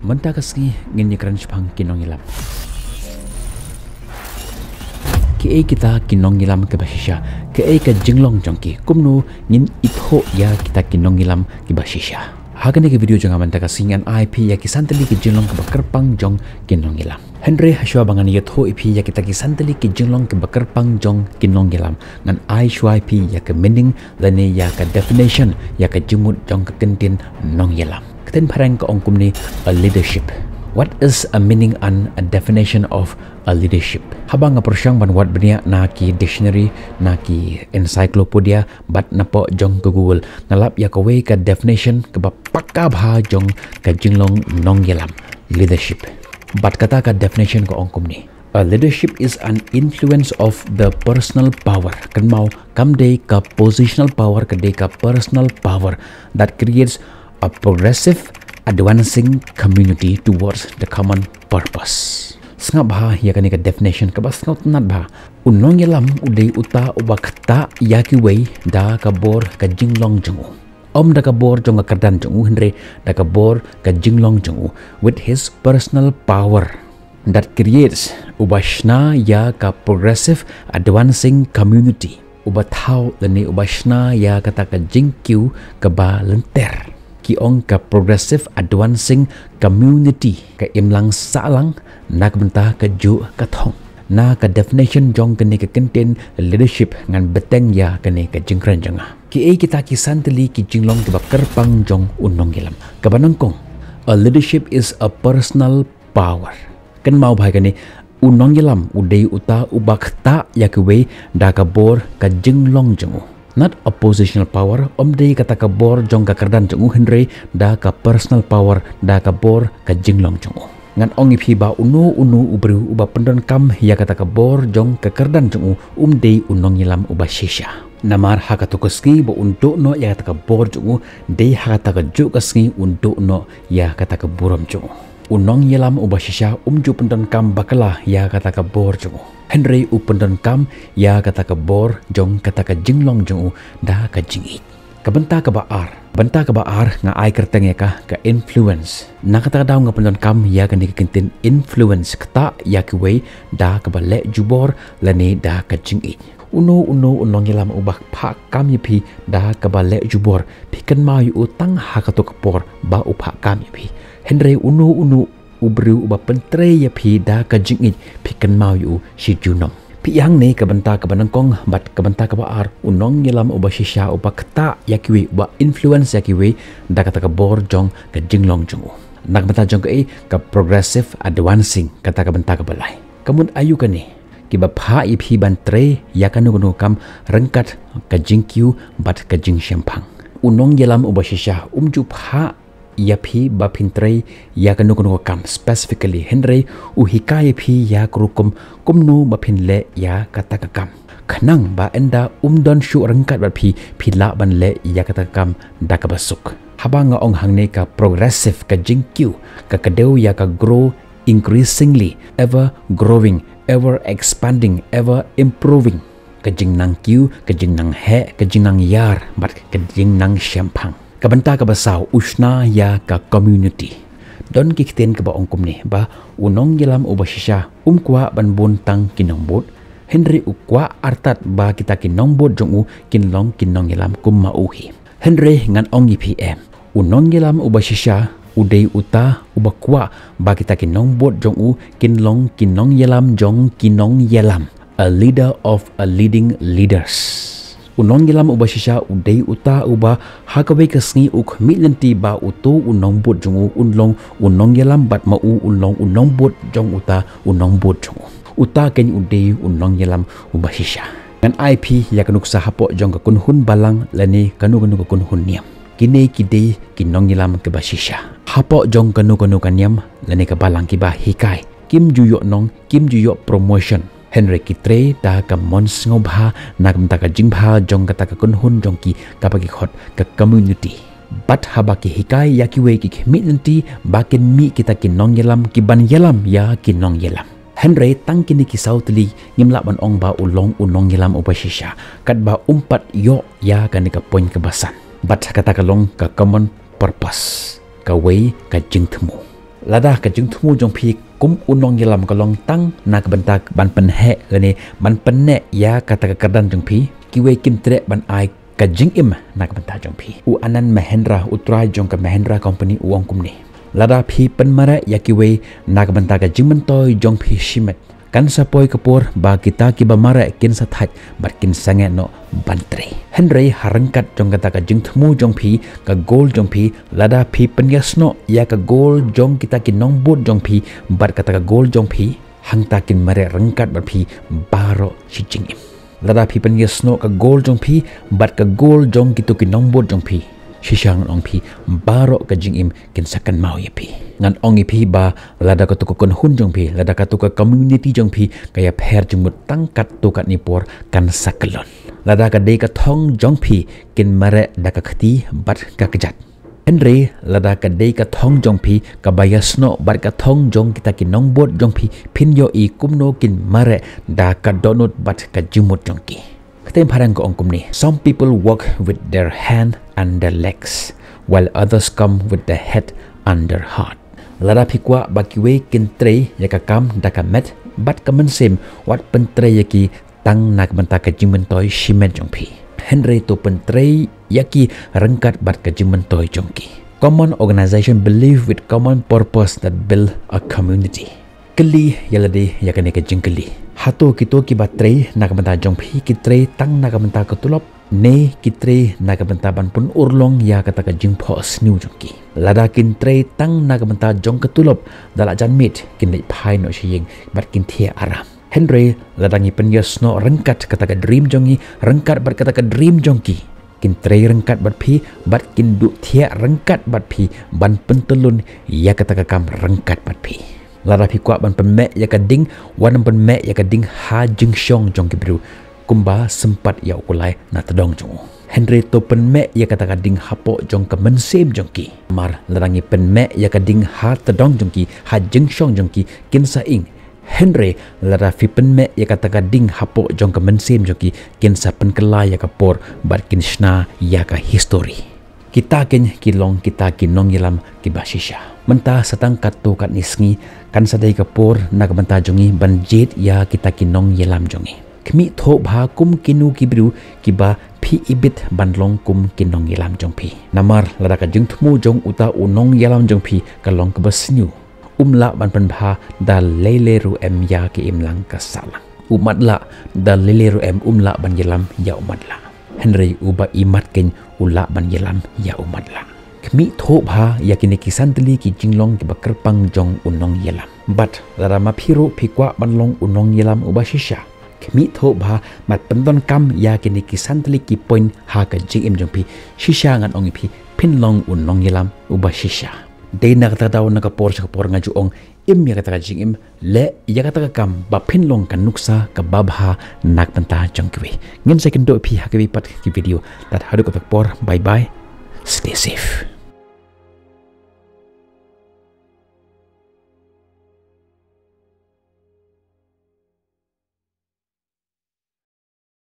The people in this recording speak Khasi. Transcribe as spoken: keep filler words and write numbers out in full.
Mynta ka sngi ngin ïakren shaphang ki nongïalam. Kiei kita ki nongïalam kiba shisha, kiei ka jinglong jong ki, kumno ngin ithuh ïa kita ki nongïalam kiba shisha. Ha kane ka video jong nga mynta ka sngi ngan ai phi ïa ki san tylli ki jinglong kiba kyrpang jong ki nongïalam. Hynrei hashwa ba ngan ïathuh ïa phi ïa kita ki san tylli ki jinglong kiba kyrpang jong ki nongïalam, ngan ai shuwa ïa phi ïa ka meaning lane ïa ka definition ïa ka jingmut jong ka kyntien nongïalam. Ka ktien phareng ka ong kumne, a leadership. What is a meaning and a definition of a leadership? Haba nga pyrshang ban wad bniah na ki dictionary, na ki encyclopedia, bad na poh jong ka Google, nga lap ïa kawei ka definition kaba paka bha jong ka jinglong nongïalam, leadership. Bad kata ka definition ka ong kumne. A leadership is an influence of the personal power. Kynmaw, kam dei ka positional power, ka dei ka personal power that creates a progressive, advancing community towards the common purpose. Sngap bha ïa kane ka definition kaba sngewtynnat bha. U nongïalam u dei uta uba ktah ïa kiwei da ka bor ka jinglong jong u. Ym da ka bor jong ka kyrdan jong u hynrei da ka bor ka jinglong jong u, with his personal power that creates, uba shna ïa ka progressive advancing community, uba thaw lane uba shna ïa kata ka jingkiew kaba lynter. Ki ong ka progressive advancing community, ka imlang sahlang na ka bynta ka juh ka thong. Na ka definition jong kane ka kyntien leadership ngan bteng ïa kane ka jingkren jong nga. Kiei kita ki san tylli ki jinglong kiba kyrpang jong u nongïalam? Kaba nyngkong, a leadership is a personal power. Kynmaw bha ïa kane, u nongïalam u dei uta uba ktah ïa kiwei da ka bor ka jinglong jong u. Not a positional power, ym dei kata ka bor jong ka kyrdan jong u hynrei da ka personal power, da ka bor ka jinglong jong u. Ngan ong ïa phi ba uno uno u briew uba pyndonkam ïa kata ka bor jong ka kyrdan jong u, um dei u nongïalam uba shisha. Namar ha kato ka sngi ba un duh noh ïa kata ka bor jong u, dei ha kata ka juh ka sngi un duh noh ïa kata ka burom jong u. U nongïalam uba shisha um ju pyndonkam bakla ïa kata ka bor jong u, hynrei u pyndonkam ïa kata ka bor jong kata ka jinglong jong u da ka jingïeit. Ka bynta kaba ar, bynta kaba ar nga ai kyrteng ïa ka ka influence. Na kata ka daw nga pyndonkam ïa kane ka kyntien influence, ktah ïa kiwei da kaba leh jubor lane da ka jingïeit. Uno uno u nongïalam uba phah kam ïa phi da kaba leh jubor, phi kynmaw ïa u tang ha kato ka por ba u phah kam ïa phi. Hynrei uno uno u briew uba pyntrei ïa phi da ka jingïeit, phi kynmaw ïa u shi junom. Phi ïa hangne ka bynta kaba nyngkong bad ka bynta kaba ar, u nongïalam uba shisha uba ktah ïa kiwei, uba influence ïa kiwei da kata ka bor jong ka jinglong jong u. Na ka bynta jong kaei, ka progressive advancing, kata ka bynta kaba lai. Ka mut aïu kane? Kiba phah ïa phi ban trei ïa kano kano ka kam ryngkat ka jingkiew bad ka jingshemphang. U nongïalam uba shisha um ju phah ïa phi ba phin trei ïa kano kano ka kam specifically, hynrei u hikai ïa phi ïa ka rukom kumno ba phin leh ïa kata ka kam, khnang ba ynda um don shuh ryngkat bad phi, phi lah ban leh ïa kata ka kam da kaba suk. Haba nga ong hangne ka progressive, ka jingkiew, ka kdew ïa ka grow, increasingly, ever growing, ever expanding, ever improving. Ka jingnang kiew, ka jingnang heh, ka jingnang ïar, bad ka jingnang shemphang. Ka bynta kaba saw, u shna ïa ka community. Don ki ktien kiba ong kumne, ba u nongïalam uba shisha um kwah ban bun tang ki nongbud, hynrei u kwah artat ba kita ki nongbud jong u kin long ki nongïalam kum ma u hi. Hynrei ngan ong ïa phi em, u nongïalam uba shisha u dei uta uba kwah ba kita ki nongbud jong u kin long ki nongïalam jong ki nongïalam, a leader of a leading leaders. U nongïalam uba shisha u dei uta uba ha kawei ka sngi u khmih lynti ba uto u nongbud jong u un long u nongïalam bad ma u un long u nongbud jong uta u nongbud jong u. Uta keiñ u dei u nongïalam uba shisha. Ngan ai phi ïa ka nuksa hapoh jong ka kynhun balang lane kano kano ka kynhun niam. Kine ki dei ki nongïalam kiba shisha. Hapoh jong kano kano ka niam lane ka balang kiba hikai, kim ju ïoh nong, kim ju ïoh promotion, hynrei ki trei da ka mon sngewbha na ka bynta ka jingbha jong kata ka kynhun jong ki kaba ki khot ka community. Bad haba ki hikai ïa kiwei ki khmih lynti ba kin mih kita ki nongïalam kiban ïalam ïa ki nongïalam. Hynrei tang kine ki saw tylli ngim lah ban ong ba u long u nongïalam uba shisha, katba um pat ïoh ïa kane ka point kaba san. Bad kata ka long ka common purpose, kawei ka jingthmu. Lada ka jingthmu jong phi kum u nongïalam ka long tang na ka bynta ban pynheh lane ban pynneh ïa kata ka kyrdan jong phi, kiwei kin treh ban ai ka jingim na ka bynta jong phi. U Anand Mahendra, u trai jong ka Mahindra Company, u ong kumne: Lada phi pynmareh ïa kiwei na ka bynta ka jingmyntoi jong phi shimet, kan sa poi ka por ba kita kiba mareh kin sa thait bad kin sangeh noh ban trei. Hynrei ha ryngkat jong kata ka jingthmu jong phi, ka goal jong phi, lada phi pynïasnoh ïa ka goal jong kita ki nongbud jong phi bad kata ka goal jong phi, hangta kin mareh ryngkat bad phi baroh shi jingim. Lada phi pynïasnoh ka goal jong phi bad ka goal jong kito ki nongbud jong phi, shisha ngan ong phi, baroh ka jingim kin sa kynmaw ïa phi. Ngan ong ïa phi ba lada kato ka kynhun jong phi, lada kato ka community jong phi ka ïapher jingmut tang katto katne por, kan sa kyllon. Lada ka dei ka thong jong phi, kin mareh da ka kti bad ka kjat. Hynrei lada ka dei ka thong jong phi kaba ïasnoh bad ka thong jong kita ki nongbud jong phi, phin ïohi kumno kin mareh da ka dohnud bad ka jingmut jong ki. Ka ktien phareng ka ong kumne: Some people walk with their hand and their legs, while others come with their head and their heart. Lada phi kwah ba kiwei kin trei ïa ka kam da ka met bad ka mynsiem, wat pyntrei ïa ki tang na ka bynta ka jingmyntoi shimet jong phi. Hynrei to pyntrei ïa ki ryngkat bad ka jingmyntoi jong ki. Common organization believe with common purpose that build a community. Kylli ïa lade ïa kane ka jingkylli: Hato kito kiba trei na ka bynta jong phi ki trei tang na ka bynta ka tulop, ne ki trei na ka bynta ban pynurlong ïa kata ka jingphohsniew jong ki? Lada kin trei tang na ka bynta jong ka tulop, da la jan miet kin leit phai noh sha ïing bad kin thiah aram. Hynrei lada ngi pynïasnoh ryngkat kata ka dream jong ngi ryngkat bad kata ka dream jong ki, kin trei ryngkat bad phi bad kin duh thiah ryngkat bad phi ban pyntyllun ïa kata ka kam ryngkat bad phi. Lada phi kwah ban pynmeh ïa ka ding, wat nym pynmeh ïa ka ding ha jingshong jong ki briew, kumba sympat ïa u kulai na tdong jong u. Hynrei to pynmeh ïa kata ka ding hapoh jong ka mynsiem jong ki. Namar lada ngi pynmeh ïa ka ding ha tdong jong ki, ha jingshong jong ki, kin sa ing. Hynrei lada phi pynmeh ïa kata ka ding hapoh jong ka mynsiem jong ki, kin sa pynkylla ïa ka por bad kin shna ïa ka histori. Kita keiñ ki long kita ki nongïalam kiba shisha. Mynta sa tang katto katne sngi, kan sa dei ka por na ka bynta jong ngi ban jied ïa kita ki nongïalam jong ngi. Khmih thoh bha kum kino ki briew kiba phi ibit ban long kum ki nongïalam jong phi. Namar lada ka jingthmu jong uta u nongïalam jong phi ka long kaba sniew, um lah ban pynbha da lei lei ruh em ïa ka imlang ka sahlang. U matlah da lei lei ruh em um lah ban ïalam ïa u matlah. Hynrei uba imat keiñ u lah ban ïalam ïa u matlah. Khmih thoh bha ïa kine ki san tylli ki jinglong kiba kyrpang jong u nongïalam. Bad lada ma phi ruh phi kwah ban long u nongïalam uba shisha, khmih thoh bha bad pyndonkam ïa kine ki san tylli ki point ha ka jingim jong phi, shisha ngan ong ïa phi, phin long u nongïalam uba shisha. Dei na kata ka daw, na ka por sha ka por nga ju ong, im ïa kata ka jingim, leh ïa kata ka kam ba phin long ka nuksa kaba bha na ka bynta jong kiwei. Ngin sa ïakynduh ïa phi ha kiwei pat ki video. Tad haduh kata ka por, bye bye. Stay safe.